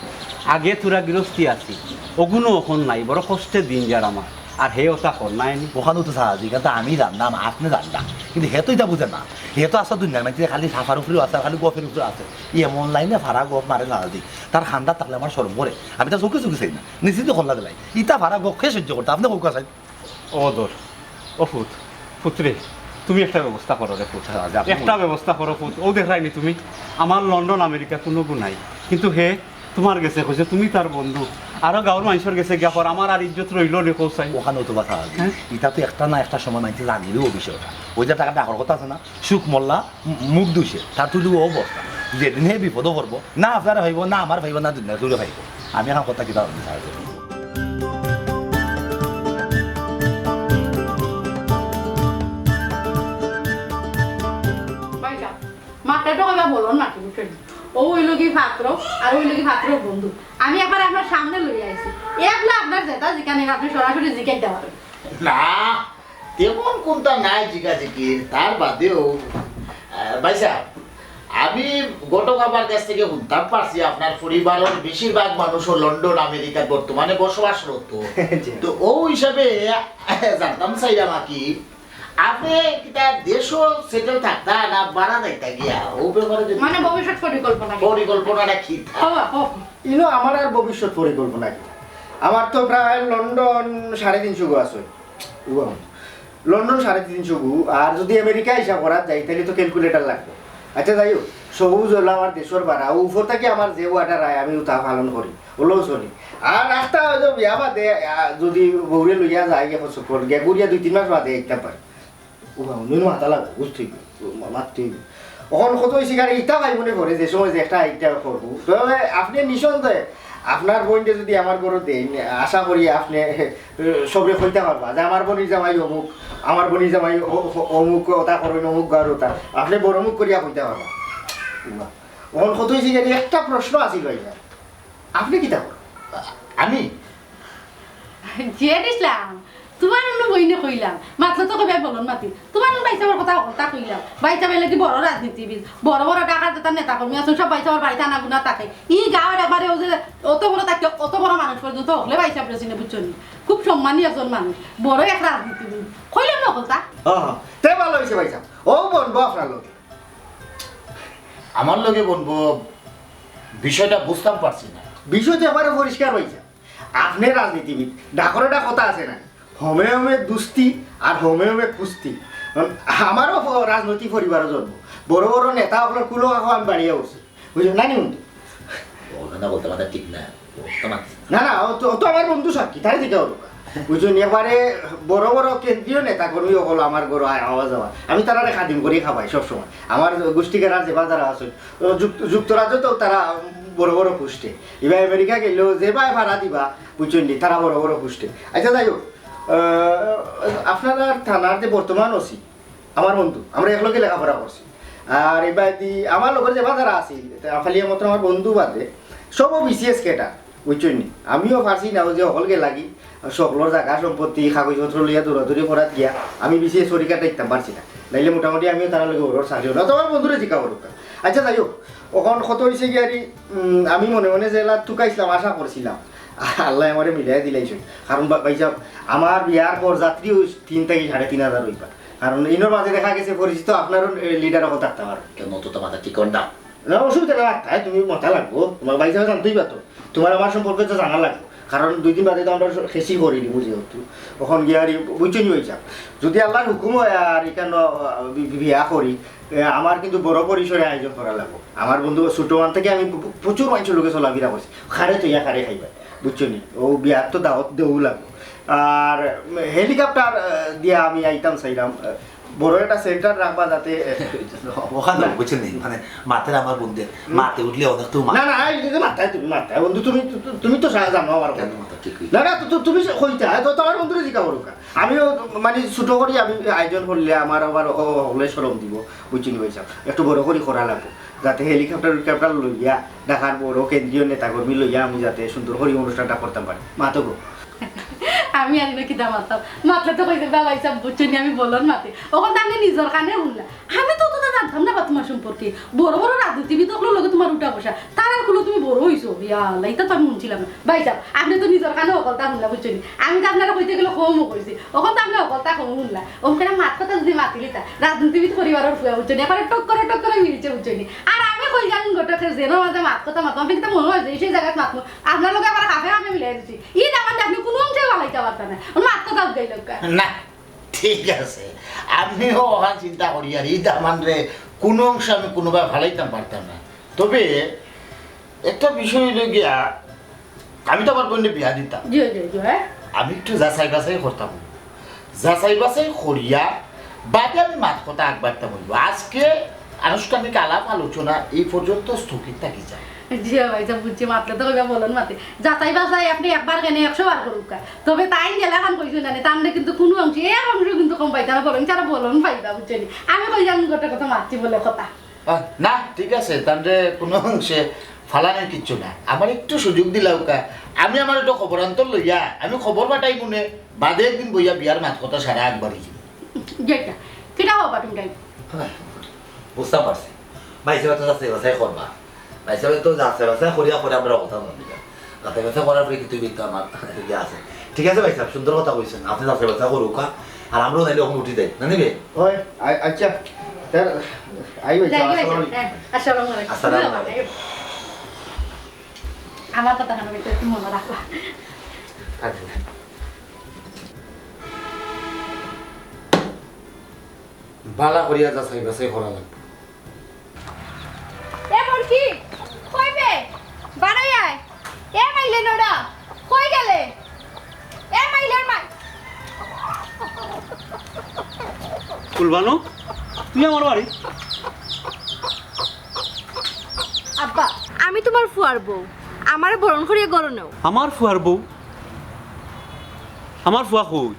আগে থুড়া গিরস্তি আছিল, অগুনও অখন নাই, বড় কষ্টে দিন যার আমার। আর হে অতা কর নায় নি? অখানও তো চাচাজি, ইখান তো আমি জানতাম, আপনে জানতা। কিন্তু হে তো ইতা বুঝে না। হে তো আস্তা দুনিয়ার মানষরে খালি সাফার উপরেউ আছে, আর খালি গফের উপরেউ আছে। ই এমন লাইনে ফারা গফ মারে চাচাজি, তার কান্দাত থাকলে আমার শরম করে। আমি তার চউখে চউখে চাই না, নিশ্চিত খোলা দিলাই। ইতা ফারা গফ কে সহ্য করতা, আপনে কউক্কা চাই। ও দর, ও ফুত, ফুত রে, তুমি একটা ব্যবস্থা করো রে ফুত। আচ্ছা, আচ্ছা, আপনি একটা বলুন। ব্যবস্থা করো ফুত। অউ দেখরায় নি তুমি, আমার লন্ডন আমেরিকা কুনু গু নাই, কিন্তু হে তুমার গেছে কইছে তুমি তার বন্ধু, আরো গাউর মানষর গেছে গিয়া কর, আমার আর ইজ্জত রইলো নি কও চাই। অখানও তো কথা আছে। হ্যাঁ? ইতা তো একটা না একটা সময় মানষে জানিলিবো বিষয়টা। অউ যে একটা ডাকর কথা আছে না, শুক মোল্লা মু-, মুখ দুষে, তার তুলি অউ অবস্থা। যেদিন হে বিপদো পড়বো, না আপনারে পাইবো, না আমারে পাইবো, না দুনিয়ার কেউরে পাইবো। আমি একখান কথা কিতা ভাবছি চাচাজি। ভাইসাব, মাতটা তো কইবা বলন না, বুঝছইন নি? অউ অইলো গি পাত্র, আর অউ অইলো গি পাত্রর বন্ধু। আমি একবার আপনার সামনে লইয়া আইছি। এবলা আপনার যেটা জিকানির আপনে সরাসরি জিকাইতা পারইন। না, তেমন কুন্তা নাই জিকাজিকির, তার বাদেও, আহ, ভাইসাব, আমি ঘটক আপার গেছ থাকি হুনতাম পারছি আপনার পরিবারর বেশিরভাগ মানুষ লন্ডন, আমেরিকাত বর্তমানে বসবাসরত। জি। তো অউ হিসাবে জানতাম চাইরাম আর কি, আপনে কিতা দেশো settle থাকতা না বারা যাইতা গিয়া? অউ ব্যাপারে যদি মানে ভবিষ্যৎ পরিকল্পনা কি? পরিকল্পনাটা কিতা? হবা, হবা। ইনো আমার আর ভবিষ্যৎ পরিকল্পনা কিতা? আমার তো প্রায় লন্ডন সাড়ে তিনশো গু আছে। উবা, লন্ডন সাড়ে তিনশো গু, আর যদি আমেরিকা হিসাব করা যায়, তাইলে তো calculator লাগবো। আচ্ছা, যাই হোক, সবুজ অইলো আমার দেশর বারা, অউ উপর থাকি আমার যে order আয়, আমি অতা পালন করি, অলাউ চলি। আর একটা অইলো বিয়া বাদে, আহ, যদি বউরে লইয়া যাই, এখন চক্কর গিয়া ঘুরিয়া দুই তিন মাস বাদে আইতাম পারি। উবা, নুন মাথা লাগবো, বুঝতে হইবে, মা-, মাততে হইবে। অখন কত অইছে, কারণ ইতা ভাই মনে করে যে সময় যে একটা আইডিয়া করবো, তবে আপনে নিঃসন্দেহে আপনার বইনরে যদি আমার ঘরো দেইন, আশা করি আপনে, এ, সবরে কইতা পারবা যে আমার বইনর জামাই অমুক, আমার বইনর জামাই অ-, অ-, অমুক অতা করইন, অমুক গাউর অতা। আপনে বড় মুখ করিয়া কইতা পারবা। বাহ। অখন কত অইছে জানি একটা প্রশ্ন আছিল ভাই, আপনে কিতা করইন? আমি? জিয়াদ ইসলাম, তুমার অন্য বইনে কইলাম, মাতলে তো কইবায় বলন মাতি। তুমার অন্য ভাইসাবর কথা হকলতা কইলাম। ভাইসাব অইলা গি বড় রাজনীতিবিদ, বড় বড় ঢাকার যেতা নেতা কর্মী আছইন, সব ভাইসাবর বাড়িত আনাগুনা থাকে। ই গাউর একবারে অউ যে অত বড় থাকি অত বড় মানুষ পর্যন্ত হকলে ভাইসাবরে চিনে, বুঝছো নি? খুব সম্মানী একজন মানুষ, বড় এক রাজনীতিবিদ। কইলাম না হকলতা? হ, হ। তে ভালা অইছে ভাইসাব। অউ বনবো আপনার লগে। আমার লগে বনবো, বিষয়টা বুঝতাম পারছি না। বিষয় তো একবারে পরিষ্কার অইছে। আপনে রাজনীতিবিদ, ডাকর একটা কথা আছে না, হমে হমে দুস্তি আর হমে হমে কুস্তি। কারণ আমারও প-, রাজনৈতিক পরিবারো জন্ম, বড় বড় নেতা অকলর কুলো কাকো আমি বাড়িয়া উঠছি, বুঝলেন না নি বন্ধু? অখান বলতে মাথা ঠিক না, ও তো মানছি না। না, না, ও তো, ও তো আমার বন্ধু সাক্ষী, তারে জিকাও দরকার। বুঝলেন, একবারে বড় বড় কেন্দ্রীয় নেতা কর্মী অকল আমার ঘরো আয়-, আওয়া যাওয়া। আমি তারারে খাদিম করি খাবাই সবসময়। আমার গোষ্ঠী গেরার যেবা যারা আছে, ও যুক্ত-, যুক্তরাজ্য তো তারা বড় বড় পোস্টে। ইবা আমেরিকা গেলেও যেবায় ভাড়া দিবা, বুঝছইন নি, তারা বড় বড় পোস্টে। আচ্ছা, যাই হোক, আহ, আপনারার থানার যে বর্তমান ওসি, আমার বন্ধু, আমরা একলগে লেখাপড়া করছি। আর এবাদি আমার লগর যেবা যারা আছিল, তা খালি একমাত্র আমার বন্ধু বাদে, সবও বিসিএস ক্যাডার, বুঝছইন নি? আমিও পারছি না, অউ যে হকলগে লাগি, সকলর জাগা সম্পত্তি, কাগজপত্র লইয়া দৌড়াদৌড়ি করাত গিয়া আমি বিসিএস পরীক্ষাত টিকতাম পারছি না। নাইলে মোটামুটি আমিও তারার লগে ওরর চাকরি অইলো। তো আমার বন্ধুরে জিকাও দরকার। আচ্ছা, যাই হোক, অখন কত অইছে গিয়া রে, উম, আমি মনে মনে যেলা তুকাইছিলাম, আশা করছিলাম, আল্লায় আমারে মিলাই দিলাইছইন। কারণ বা-, ভাইসাব, আমার বিয়ার বরযাত্রী অউ তিন থাকি সাড়ে তিন হাজার অইবা। কারণ ইনোর মাঝে দেখা গেছে পরিচিত আপনারও, এ, লিডার অকল থাকতা পারে। কেনে, অত তো মাথা ঠিক কর না। না, অসুবিধা নাই, মাততায় তুমি মাতা লাগবো, তুমার ভাইসাবে জানতোই পারতো, তুমার আমার সম্পর্কে তো জানা লাগবো, কারণ দুই দিন বাদে তো আমরা খেসি করি দিমু যেহেতু, অখন গিয়া আর বুঝছো নি ভাইসাব, যদি আল্লার হুকুম অয় আর ইখান, আহ, বি-, বি-, বিয়া করি, এ, আমার কিন্তু বড় পরিসরে আয়োজন করা লাগবো। আমার বন্ধু ছোট ওখান থাকি আমি প-, প-, প্রচুর মানষর লগে চলাফিরা করছি, কারে থইয়া কারে খাইবা, বুঝছো নি? অউ বিয়াত তো দাওয়াত দেওয়া লাগবো। আর, উম, helicopter, আহ, দিয়া আমি আইতাম চাইলাম, আহ, বড় একটা center রাখবা যাতে, আহ, অখান না। বুঝছইন নি? মানে, মাতের আমার বন্ধু, হুম। মাতে উঠলে অনেক তো মাতে। না, না, এই যে মাতায় তুমি মাতায়, বন্ধু, তুমি, তু-, তুমি তো সা-, জানো আমার কেন কথা। মাথা ঠিক হইছে? না, না, তু-, তু-, তুমি সে কইতা, তো তোমার বন্ধুরে জিকা করুক। আমিও, মানে, ছোট করি আমি আয়োজন করলে আমার আবার অ-, অ-, হকলে শরম দিব, বুঝছো নি ভাইসাব? একটু বড় করি করা লাগবো, যাতে helicopter উলিকপ্টার লইয়া ঢাকার বড় কেন্দ্রীয় নেতাকর্মী লইয়া আমি যাতে সুন্দর করি অনুষ্ঠানটা করতাম পারি। মাতো গো। আমি আর ইনো কিতা মাততাম? মাতলে তো কইছে, "বা ভাইসাব, বুঝছো নি, আমি বলন মাতি।" অখন তো আপনে নিজর কানে হুনলা। আমি তো অততা জানতাম না বা তুমার সম্পর্কে। বড় বড় রাজনীতিবিদ অকলর লগে তুমার উঠা বসা। তারার কুলো তুমি বড় অইছো। ইয়া আল্লাহ, ইতা তো আমি হুনছিলাম না। ভাইসাব, আপনে তো নিজর কানে হকলতা হুনলা, বুঝছো নি? আমি তো আপনারে কইতে গেলে কমও কইছি। অখন তো আপনে হকলতা কম হুনলা। অখন মাত কথা যদি মাতিলিতা, রাজনীতিবিদ পরিবারর ফুয়া, বুঝছো নি? একবারে টক করে, টক করে মিলছে, বুঝছো নি? আর আমি কই জানি ঘটকের যেন মাঝে মাত কথা মাতমু। আপনে কিতা মনো অয় যে সেই জাগাত মাতমু? আপনার লগে আবার কাফে কাফে মিলাই দিছি। ই দামান আপনে কুনু অংশে ফালাইতা পারতা না। অখন মাত কথা উদ্ধাই লউক্কা। না, ঠিক আছে। আমিও অখান চিন্তা করি আর ই দামানরে কুনু অংশে আমি কুনুবায় ফালাইতাম পারতাম না। তবে একটা বিষয় অইলো গিয়া, আমি তো আমার বইনরে বিয়া দিতাম। জি, জি, জি, হ্যাঁ। আমি একটু যাচাই বাছাই করতাম। যাচাই বাছাই করিয়া বাদে আমি মাত কথা আগবাড়তাম অইবো। আজকে আনুষ্ঠানিক আলাপ আলোচনা এই পর্যন্ত স্থগিত থাকি যায়। জি, ভাইসাব, বুঝছি, মাতলে তো কইবা বলন মাতি। যাচাই বাছাই আপনে একবার কেনে একশো বার করুক্কা। তবে তাইন যেলাখান কইছইন না, তানরে কিন্তু কুনু অংশে, এক অংশে কিন্তু কম পাইতা না, বরং তারা বলন পাইবা, বুঝছো নি? আমি কই জানি ঘটকর কথা মাতছি বলে কথা। আহ, না, ঠিক আছে, তানরে কুনু অংশে ফালানির কিচ্ছু না। আমার একটু সুযোগ দিলাউক্কা, আমি আমার একটু খবরান্তর লইয়া, আমি খবর পাঠাইমুনে, বাদে একদিন বইয়া বিয়ার মাত কথা সারা আগবাড়ি। যেটা, কিতা কও বা তুমি তাইন? বুঝতাম পারছি। ভাইসাবে তো যাচাই বাছাই করবা। ভাইসাবে তো যাচাই বাছাই করিয়া পরে আমরা কথা বলবো। যাচাই বাছাই করার পরে কিন্তু বিদ্যা আমার ইয়ে আছে। ঠিক আছে ভাইসাব, সুন্দর কথা কইছইন। আপনে যাচাই বাছাই করুক্কা। আর আমরাও তাইলে অখন উঠি যাই। না নিবে? ওই, আ-, আচ্ছা। তার, আই ভাইসাব, যাই, যাই, আসসালামু আলাইকুম। হ্যাঁ, আসসালামু আলাইকুম। আসসালামু আলাইকুম। আমার কথা কানে একটু মনে রাখবা। আচ্ছা। বালা করিয়া যাচাই বাছাই করা লাগবো। এ বরকি, কই বে? বাড়াই আয়। এ মাইলে নোরা, কই গেলে? এ মাইলের মাই- ফুলবানু, তুই আমার বাড়ি? আব্বা, আমি তুমার ফুয়ার বউ, আমারে বরণ করিয়া ঘরো নেও। আমার ফুয়ার বউ? আমার ফুয়া কই?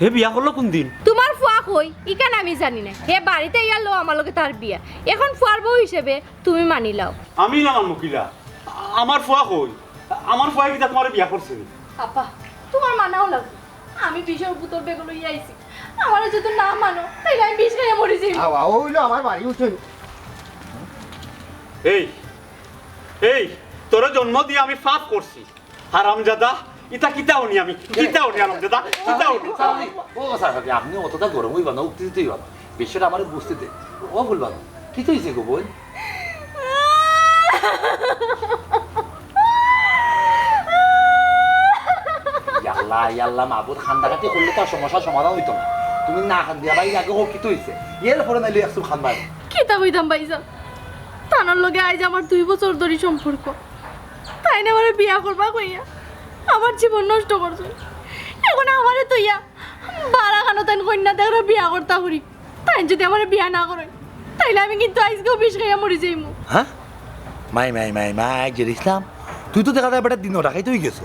হে বিয়া করলো কোন দিন? তুমার ফুয়া কই, ইখান আমি জানি না। হে বাড়িত আইয়া লও আমার লগে তার বিয়া। অখন ফুয়ার বউ হিসাবে তুমি মানি লও। আমি না মানমু কিলা? আমার ফুয়া কই? আমার ফুয়ায় কিতা তুমারে বিয়া করছে নি? আব্বা, তুমার মানাও লাগবো। আমি বিষর বোতল বেগো লইয়া আইছি। আমারে যদি না মানো, তাইলে আমি বিষ খাইয়া মরি যাইমু। আও, আও, অইলো আমার বাড়ি, উঠো। এই, এই, তোরে জন্ম দিয়া আমি পাপ করছি। হারামজাদা, ইতা কিতা হুনি আমি? কিতা হুনি হারামজাদা? কিতা হুনি? ও, চাচা, আপনে অতটা গরম অইবা না, উত্তেজিত অইবা না। বিষয়টা আমারে বুঝতে দে। ও ফুলবানু, কিতা অইছে গো বইন? ইয়াল্লা, ইয়াল্লা, মাবুদ, কান্দাকাটি করলে তো আর সমস্যার সমাধান অইতো না। তুমি না কান্দিয়া ভাই আগে কও কিতা অইছে, এর পরে নাইলে একটু কান্দায়। কিতা কইতাম ভাইসাব, তানর লগে আইজ আমার দুই বছর ধরি সম্পর্ক। তাইন আমারে বিয়া করবা কইয়া আমার জীবন নষ্ট করছইন। অখন আমারে থইয়া বারাখানো তাইন কইন্যা দেখরা বিয়া করতা করি। তাইন যদি আমারে বিয়া না করইন, তাইলে আমি কিন্তু আইজকেউ বিষ খাইয়া মরি যাইমু। হ্যাঁ? মাই, মাই, মাই, মাই, জের ইসলাম, তুই তো দেখা যায় বেটা দিন ডাকাইত অইগেছস।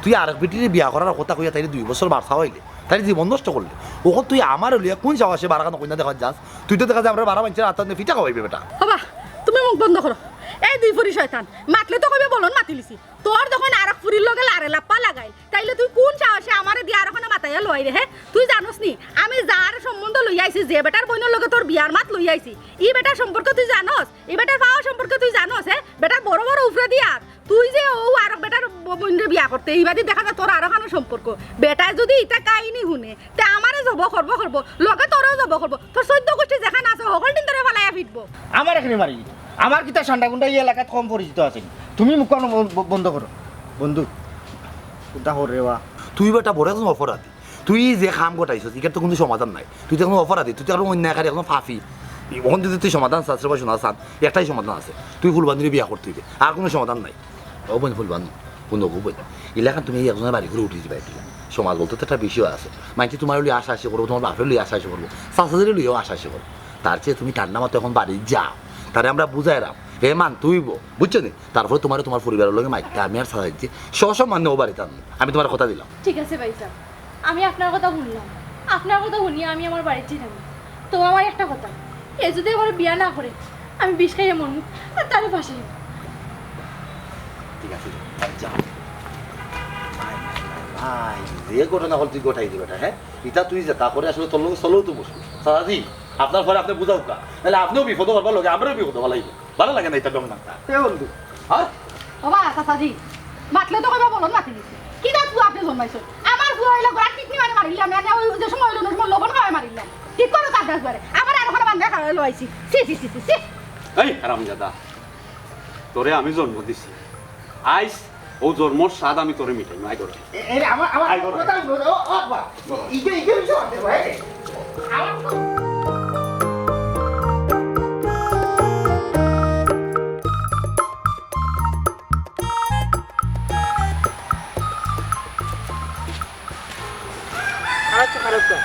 তুই আরক বেটিরে বিয়া করার কথা কইয়া তাইরে দুই বছর বারসা অইলে, তাইরে জীবন নষ্ট করলে। অখন তুই আমারে লইয়া কুন সাহসে বারাখানো কইন্যা দেখাত যাস? তুই তো দেখা যায় আমরা বারা মানষর আতর নে ফিটা খাওয়াইবে বেটা। বাবা, তুমি মুখ বন্ধ করো। এই দুই ফুরি শয়তান, মাতলে তো কইবে বলন মাতিলিছি। তোর যখন আরক ফুরির লগে লারে লাপ্পা লাগাইল, তাইলে তুই কুন সাহসে আমারে দিয়া আরোখানো মাতাইয়া লওয়াইরে, হে? তুই জানোস নি, আমি যার সম্বন্ধ লইয়া আইছি, যে বেটার বইনর লগে তোর বিয়ার মাত লইয়া আইছি, ই বেটার সম্পর্কে তুই জানোস? ই বেটার পাওয়া সম্পর্কে তুই জানোস, হে? বেটার বড় বড় উফরেদি আত। তুই যে অউ আরক বেটার ব-, বইনরে বিয়া করতে, ইবাদি দেখা যায় তোর আরোখানো সম্পর্ক। বেটায় যদি ইতা কাহিনী হুনে, তে আমারে জবো করবো, করবো, লগে তোরেও জবো করবো। তোর চৈদ্দ গুষ্টি যেখান আছে, হকলটিন তোরে ফালাইয়া ফিটবো। আমার এখানে মারি। আমার কিতা সান্ডা গুন্ডা ই এলাকাত কম পরিচিত আছে নি? তুমি মুখ কান ব-, ব-, বন্ধ করো। বন্ধু, কুনটা হর রে বা? তুই বেটা বড় একজন অপরাধী। তুই যে কাম ঘটাইছস, ইটার তো কুনু সমাধান নাই। তুই তো একজন অপরাধী, তুই তো একজন অন্যায়কারী, একজন পাপী। অখন যদি তুই সমাধান চাস রে বা, সোনা চান, একটাই সমাধান আছে, তুই ফুলবান্ধীরে বিয়া করতে অইবে, আর কুনু সমাধান নাই। ও বইন ফুলবান্ধী, হুনো গো বইন, ইলাখান তুমি এই একজনের বাড়ি ঘরে উঠি যাইবায় কিলা? সমাজ বলতে তো একটা বিষয় আছে। মাইনষে তুমারে লইয়া হাসাহাসি করবো, তুমার বাপরে লইয়া হাসাহাসি করবো, চাচাজিরে লইয়াও হাসাহাসি করবো। তার চেয়ে তুমি ঠান্ডা মাথায় অখন বাড়ি যাও, তারে আমরা বুঝাইরাম, হে মানতে অইবো, বুঝছো নি? তারপরে তুমারে তুমার পরিবারের লগে মাততাম, আমি আর চাচাজিরে সসম্মানে অউ বাড়িত আনমু, আমি তুমারে কথা দিলাম। ঠিক আছে ভাইসাব, আমি আপনার কথা হুনলাম, আপনার কথা হুনিয়া আমি আমার বাড়িত যাইরাম। তো আমার একটা কথা, এ যদি আমারে বিয়া না করে, আমি বিষ খাইয়া মরমু, আর তারে ফাঁসাইমু। ঠিক আছে, যাও। ভাই, ভাই, ভাই, ভাই, যে ঘটনা অইল তুই ঘটাই দিবে না, হ্যাঁ? ইটা তুই যেতা করে আসলে তোর লগে চলাও তো মুশকিল। চাচাজি, আপনার পরে আপনে বুঝাউক্কা, নাইলে আপনেও বিপদো পড়বা, লগে আমরারেও বিপদো ফালাইবো। ভালা লাগে না ইতা ঢং ঢাক। এ বন্ধু, হ্যাঁ? ও বা, চাচাজি, মাতলে তো কইবা বলদ মাতি দিছে। কিতা ফুয়া আপনে জন্মাইছইন? আমার ফুয়া অইলে গলাত কিডনি মারি মারিলাম, এনে ওই যে সময় অইলো না, সময় লবণ খাওয়াই মারিলাম। ঠিক করো তার দশ বারে। আমার আর ওখানে বান্ধা খাওয়াই লইছি। ছি, ছি, ছি, ছি, ছি। এই হারামজাদা, তোরে আমি জন্ম দিছি। আইস, অউ জন্মর স্বাদ আমি তোরে মিটাইমু, আয় ঘরো। এ, এ, আমার, আমার আয় ঘরো। কথা হুনো, ও, ও, আব্বা। ইগে, ইগে, ইগে, আমার তো খারাপ তো, খারাপ তো।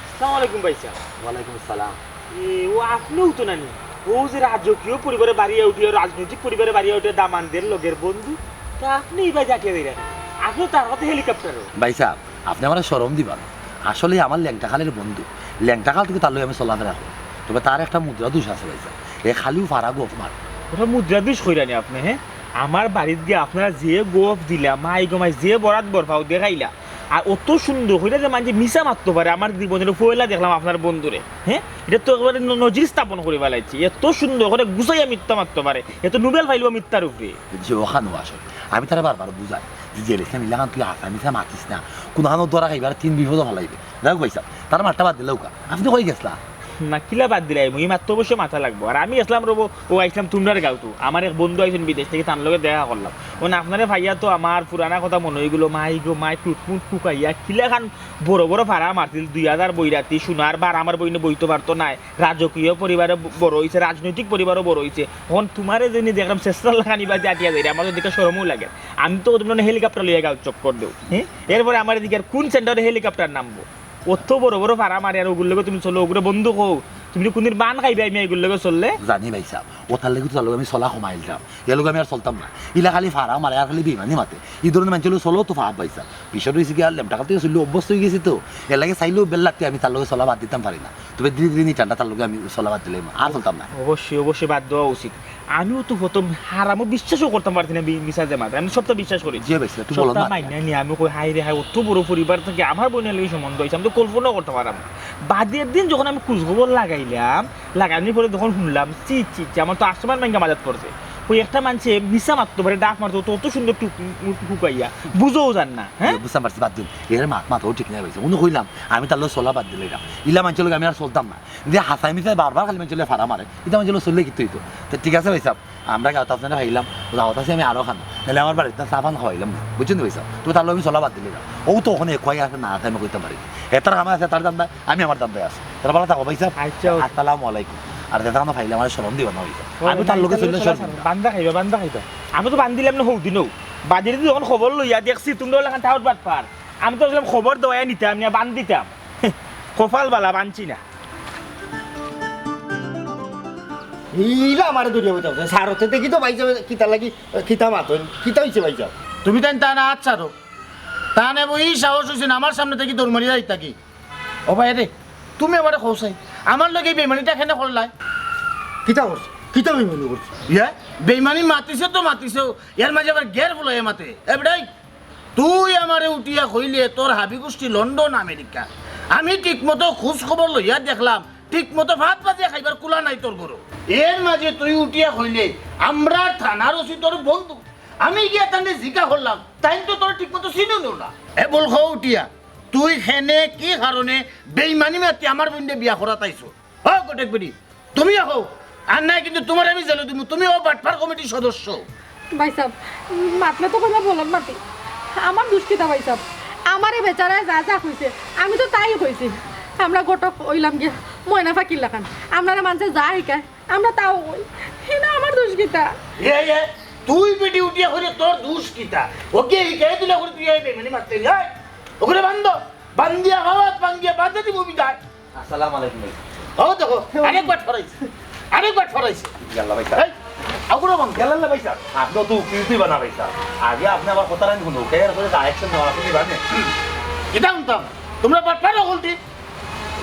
আসসালামু আলাইকুম ভাইসাব। ওয়ালাইকুম আসসালাম। এ, ও আপনেউ তো নানি? অউ যে রাজকীয় পরিবারে বাড়িয়া উঠিয়া, রাজনৈতিক পরিবারে বাড়িয়া উঠিয়া দামান্দর লগর বন্ধু, তে আপনে ইবায় আটিয়া যাইরা কেনে? আপনে তো আর কথা হেলিকপ্টারো। ভাইসাব, আপনে আমারে শরম দিবা না। আসলে আমার ল্যাংটা খালের বন্ধু, ল্যাংটা খাল থাকি তার লগে আমি চলাফেরা করি। তবে তার একটা মুদ্রা দোষ আছে ভাইসাব, হে খালিউ ফারা গফ মারে। ওটা মুদ্রা দোষ কইরা নি আপনে, হ্যাঁ? আমার বাড়িত গিয়া আপনারা যে গফ দিলা, মাই গো মাই, যে বরাত বরফাও দেখাইলা, আর অত সুন্দর কইরা যে মানষে মিছা মাততো পারে, আমার জীবনর পয়লা দেখলাম আপনার বন্ধুরে। হ্যাঁ, ইটা তো একবারে ন-, নজির স্থাপন করি ফালাইছে। অত সুন্দর করি গুছাইয়া মিথ্যা মাততো পারে, এ তো নোবেল পাইলো মিথ্যার উপরে। যে ওখানো আসল, আমি তারে বারবার বুঝাই যে, যে লেখা মিলাখান তুই হাছা মিছা মাতিস না, কুনুখানো ধরা খাইবার তিন বিপদো ফালাইবে। যাউক ভাইসাব, তার মাতটা বাদ দিলাউক্কা। আপনে কই গেছলা? না, কিলা বাদ দিলাই? ই মাত তো অবশ্যই মাতা লাগবো। আর আমি গেছলাম রবো, অউ আইছলাম তুমরার গাউত। আমার এক বন্ধু আইছইন বিদেশ থাকি, তান লগে দেখা করলাম। অখন আপনারে পাইয়া তো আমার পুরানা কথা মনো অইগেলো, মাই গো মাই, টুটমুট হুকাইয়া, কিলাখান বড় বড় ফারা মারছিল, দুই হাজার বৈরাতি, সোনার বার, আমার বইনে বইতো পারতো নায়, রাজকীয় পরিবারে ব-, বড় অইছে, রাজনৈতিক পরিবারও বড় অইছে। অখন তুমারে যেনি দেখলাম শেষরার লাখান ইবায় আটিয়া যাইরা, আমার তো দেখিয়া শরমও লাগে। আমি তো তুমরারে হেলিকপ্টার লইয়া গাউত চক্কর দেও, হ্যাঁ? এরপরে আমার এদিকে আর কুন সেন্টারে হেলিকপ্টার নামবো? অত বড় বড় ফারা মারে আর অগুর লগে তুমি চলো, অগুরে বন্ধু কও। তুমি কুনদিন বান খাইবায় আমি অগুর লগে চললে? জানি ভাইসাব, অতার লাগি তো তার লগে আমি চলা কমাইলাম। এর লগে আমি আর চলতাম না। ইলা খালি ফারা মারে আর খালি বেইমানি মাতে। ই ধরনর মানষর লগে চলাও তো পাপ ভাইসাব। বিষয়টা অইছে কি, আর ল্যাংটা খাল থাকি চলি অভ্যস্ত অইগেছি তো। এর লাগি চাইলেও বেল্লাতে আমি তার লগে চলা বাদ দিতাম পারি না। তবে ধীরে ধীরে নি ঠান্ডা তার লগে আমি চলা বাদ দিলাইমু, আর চলতাম না। অবশ্যই, অবশ্যই বাদ দেওয়া উচিত। আমিও তো প্রথম হারামো বিশ্বাসও করতাম পারছি না, মি-, মিছা যে মাতে। আমি সবটা বিশ্বাস করি। জি ভাই, তুই বলো সবটা না। মাইনা নি, আমি কই, "হায় রে হায়, অত বড় পরিবার থাকি আমার বইনর লগে সম্বন্ধ অইছে, আমি তো কল্পনাও করতাম পারলাম না।" বাদের দিন যখন আমি খোঁজ খবর লাগাইলাম, লাগানির পরে যখন হুনলাম, ছি, ছি, ছি, আমার তো আসমান ভাঙ্গা মাথাত পড়ছে। অউ একটা মানষে মিছা মাততো পারে, ডাফ মারতো, অত, অত সুন্দর টুক, মুখ হুকাইয়া, বুঝাও যার না, হ্যাঁ? বুঝতাম পারছি, বাদ দিন। এর মাত, মাতাও ঠিক নাই ভাইসাব। অনো কইলাম, আমি তার লগে চলা বাদ দিলাইরাম। ইলা মানষর লগে আমি আর চলতাম না। যে হাছায় মিছায় বারবার খালি মানষর লগে ফারা মারে, ইতা মানষর লগে চললে কিতা অইতো? তে ঠিক আছে ভাইসাব, আমরা গাউত আপনারে পাইলাম, গাউত আছি আমি আরো খান, নাইলে আমার বাড়িত না চা পান খাওয়াইলাম না, বুঝছইন নি ভাইসাব? তুমি তার লগে আমি চলা বাদ দিলাইরাম। অউ তো অখানো কই আছে না আছে আমি কইতাম পারি না। হে তার কামে আছে, তার ধান্দায়, আমি আমার ধান্দায় আছি। তে ভালা থাকো ভাইসাব। আচ্ছা, ওকে। আসসালামু আলাইকুম। আর যেতা কুনু পাইলে আমারে শরম দিবা না ভাইসাব। আমি তার লগে ওয়ালাইকুম চললে আসসালাম। শরম দিবা। বান্দা খাইবা, বান্দা খাইবা। আমি তো বান্দিলাম না হউ দিনও। বাদে দি যখন খবর লইয়া দেখছি তুমরা অলাখান টাউট বাটপার, আমি তো আসলে খবর দেওয়াই নিতাম, নিয়া বান্দিতাম। কপাল বালা বানছি না। ইলা আমারে ধরিয়া বইতাছে। সারতে দেখি তো ভাইসাব কিতা লাগি, কিতা মাতইন, কিতা অইছে ভাইসাব? তুমি তাইন তা না আচ্ছা রো। তানে বই সাহস অইছে না, আমার সামনে থাকি দৌড় মারিয়া যাইতা কি? ও ভাই রে, তুমি আমারে কও চাই, আমার লগে ই বেইমানিটা কেনে করলায়? কিতা করছি? কিতা বেইমানি করছি? ইয়া, বেইমানি মাতিছে তো মাতিছে, এর মাঝে আবার গের ফুলাইয়া মাতে। এ বেটাই, তুই আমারে উঠিয়া কইলে তোর হাবি গুষ্টি লন্ডন আমেরিকা। আমি ঠিক মতো খোঁজ খবর লইয়া দেখলাম, ঠিক মতো ভাত বাজিয়া খাইবার কুলা নাই তোর ঘরো। এর মাঝে তুই উঠিয়া কইলে আমরার থানার ওসি তোর বন্ধু। আমি গিয়া তানে জিকা করলাম, তাইন তো তোর ঠিক মতো চিনইন না। এ বল কও উঠিয়া, তুই কেনে কি কারণে বেইমানি মাতি আমার বইনরে বিয়া করাত আইছো? ও কটেক বেটি, তুমি কও, আর নাই কিন্তু তুমারে আমি জেলো দিমু, তুমি অউ বাটপার কমিটির সদস্য। ভাইসাব, মাতলে তো কইবা বলদ মাতি। আমার দুষ কিতা ভাইসাব? আমারে বেচারায় যা যা কইছে, আমি তো তাই কইছি। আমরা ঘটক অইলাম গিয়া ময়না পাখির লাখান, আমরারে মানষে যা হিকায় আমরা তাও কই। হিনো আমার দুষ কিতা? এ, এ, তুই বেটি উঠিয়া কইরে তোর দুষ কিতা? ওকে হিকাই দিলে কইরে তুই এই বেমানি মাততে যাই। ওকে বান্ধ, বান্ধিয়া হাওয়াত বান্ধিয়া বান্ধে দিমু বিদায়। আসসালামু আলাইকুম ভাই। ও দেখো, আরেকবার ঠরাইছে, আরেকবার ঠরাইছে। ইয়াল্লা ভাই সাব। এই, আগুলো বান্ধ। ইয়াল্লা ভাই সাব, আপনে তো উকিল তুই বানা ভাই সাব। আগে আপনে আমার কথা রাখুন, ওকে আর করে ডাইরেকশন দেওয়া আপনি বানে। কিতা হুনতাম? তুমরা বাটপার অকলটি।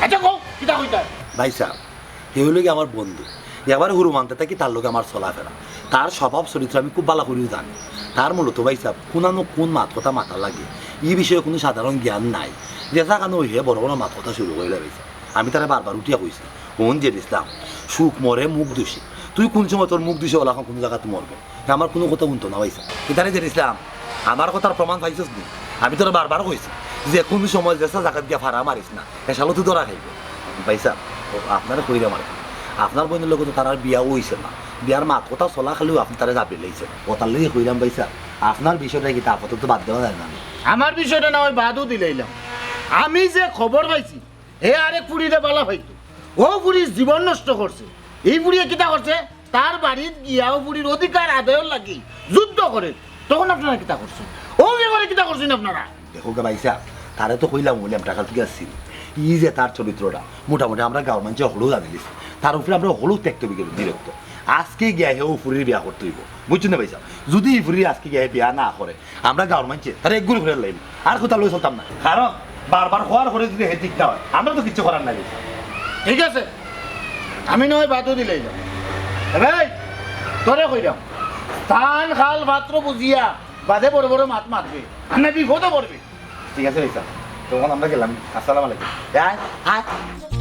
আচ্ছা কও, কিতা কইতা? ভাই সাব, হে অইলো গি আমার বন্ধু। একবার হুরু মানতে থাকি তার লগে আমার চলাফেরা। তার স্বভাব চরিত্র আমি খুব ভালা করিউ জানি। তার মূলত ভাই সাব, কুনানো কুন মাত কথা মাতা লাগে, ই বিষয়ে কুনু সাধারণ জ্ঞান নাই। যেছা কানো হে বড় বড় মাত কথা শুরু করিলে ভাই সাব। আমি তারে বারবার উঠিয়া কইছি, "হুন জেড ইসলাম, শুক মরে মুখ দুষে। তুই কুন সময় তোর মুখ দুষে অলাখান কুনু জাগাত মরবে?" হে আমার কুনু কথা হুনতো না ভাই সাব। কিতারে জেড ইসলাম, আমার কথার প্রমাণ পাইছস নি? আমি তোরে বারবার কইছি যে কুনু সময় যেছা জাগাত গিয়া ফাড়া মারিস না। এ শালো তো ধরা খাইবে। ভাই সাব, ও আপনারে কইরাম আর কি। আপনার বইনর লগে তো তার আর বিয়া অইছে না। বিয়ার মাত কথা চলা খালিউ আপনে তারে জাপড়ি লাইছে। ও তার লাগি কইরাম ভাই সাব, আপনার বিষয়টা কিতা আপাতত বাদ দেওয়া যায় না? আমার বিষয়টা না অয় বাদও দিলাইলাম। আমি যে খবর পাইছি, হে আরেক ফুড়িরে বালা পাইতো। অউ ফুড়ির জীবন নষ্ট করছে। ই ফুড়িয়ে কিতা করছে? তার বাড়িত গিয়া অউ ফুড়ির অধিকার আদায়র লাগি যুদ্ধ করে। তখন আপনারা কিতা করছইন? অউ ব্যাপারে কিতা করছইন আপনারা? দেখো গা ভাই সাব, তারে তো কইলাম, কইলাম টাকা ঠিক আছে। ই যে তার চরিত্রটা, মোটামুটি আমরা গাঁওর মানষে হকলেউ জানিলিছি। তার উপরে আমরা হকলেউ ত্যক্ত বিরক্ত। আজকে গিয়া হে অউ ফুড়ির বিয়া করতে অইবো, বুঝছইন না ভাই সাব? যুদি ই ফুড়ির আজকে গিয়া হে বিয়া না করে, আমরা গাঁওর মানষে তারে এক গুলি করিয়া লাইমু। আর কথা লই চলতাম না, কারণ বারবার কওয়ার পরে যুদি হে ঠিক না অয়, আমরা তো কিচ্ছু করার নাই ভাই সাব। ঠিক আছে, আমি না অয় বাদও দিলাইলাম। এ ভাই, তোরে কইরাম, স্থান কাল পাত্র বুঝিয়া বাদে বড় বড় মাত মাতবে, আর না বিপদে পড়বে। ঠিক আছে ভাই সাব, তখন আমরা গেলাম। আসসালামু আলাইকুম। আয়, আয়।